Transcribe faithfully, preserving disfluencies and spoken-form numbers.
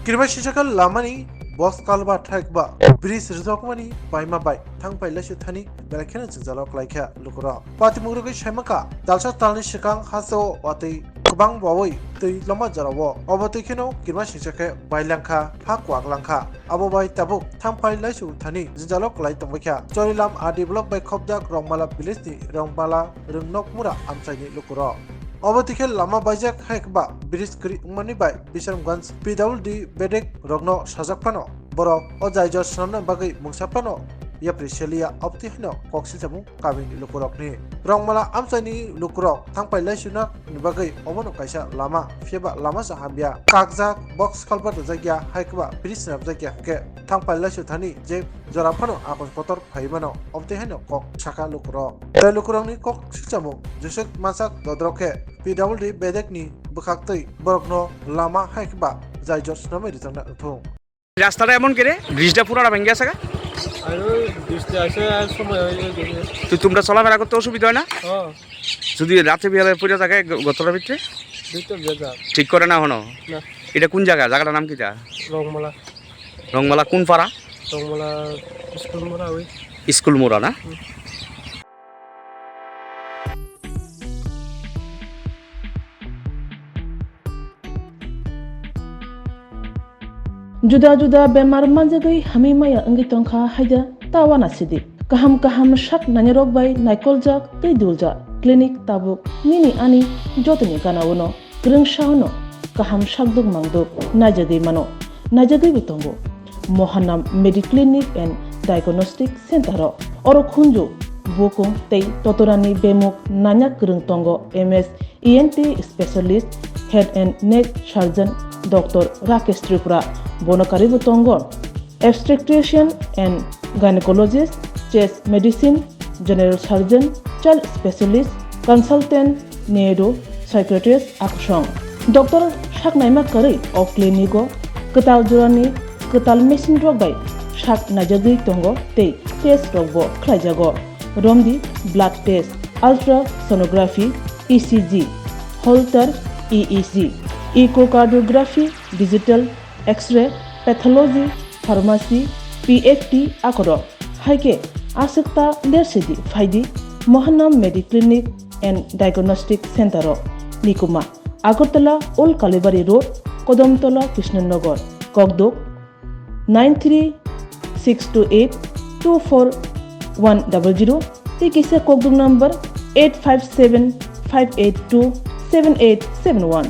Kirima singsa khe lamani box culvert hai ba bridge rwjakmani baima bai thangphai laisu thani belai kheno jwngjalo kwlaikha lukurok. Patimung rwgwi saimankha, dalsa talni swkang hasteo watwi kwbang bawi twi loma jorao. Obo twi kheno kirima singsa khe bailangkha, ha kwak langkha. Abo bai tabuk thangphai laisu thani jwngjalo kwlai tongbaikha. Chorilam R D block bai khopjak Rongmala village ni Rongmala Rwngnok Mura amchaini lukurok. Obo twi khe lama baijak hai ba bridge kwrwi wngmani bai Bisramganj P W D bedek rokno sajak phano borok o jai jor swnamna bagwi mungsa phano yapri seliya, obtwi haino kok silsamung kamini lukurokni. Rongmala amchaini lukurok thangphai laisuna ni bagwi obono kaisa lama, phiya ba lama sa hamya. Kakjak, box culvert rwjakya, hai ba bridge swnamjakya hwnkhe thangphai laisu thani je jora phano akon kotor phai mano, obtwi haino kok saka lukurok. Tei lukurokni kok silsamung jeswk mansak dodrok khe P W D bedekni bwkhaktwi borokno lama hai ba jai jor swnamwi rwjakna wngthung. রাস্তাটা এমন কেনে? ব্রিজটা পুরোটা ভেঙে গেছে গা? আর ওই বৃষ্টি আসে আর সময় হয়ে যায়। তো তোমরা চলাফেরা করতে অসুবিধা হয় না? হ্যাঁ। যদি রাতে বিয়ালে পড়ে থাকে গ-, গতরের ভিতরে? ভিতরে ভেজা। ঠিক করে না হনো? না। এটা কোন জায়গা? জায়গাটার নাম কিতা? রংমালা। রংমালা কোন পাড়া? রংমালা স্কুল মোড়া ওই। স্কুল মোড়া না? হুম। Juda juda bemar manjagwi hamwi maya wngwi tongkha haida ta uanasidi. Kaham kaham sak nainarok bai naikoljak tei duljak clinic tabuk nini ani jotoni gana-o no kwrwngsa-o no kaham sakduk mangduk naijagwi mano, naijagwibo tongo. Mohanam Mediclinic and Diagnostic Center-o oro khunju, bukung tei totorani bemuk nanya kwrwng tongo M S E N T specialist, head and neck surgeon Doctor Rakesh Tripura, bono karwibo tongo obstetrician and gynecologist, chest medicine, general surgeon, child specialist, consultant, neuro psychiatrist akusong. Doctor saknaima karwi o clinic-o kwtal jorani kwtal machine rok bai sak naijagwi tongo tei test rokbo khlaijago. Romdi blood test, ultrasonography, E C G, Holter E E G, echocardiography, digital X-ray, pathology, pharmacy, P F T akorok. Hai khe aswk ta lersidi phaidi Mohanam Mediclinic and Diagnostic Center-o, Nikuma, Agartala Old Kalibari Road, Kodomtola, Krishnanagar, Kokduk, nine three six two eight two four one double zero tei kisa kokduk number eight five seven five eight two seven eight seven one.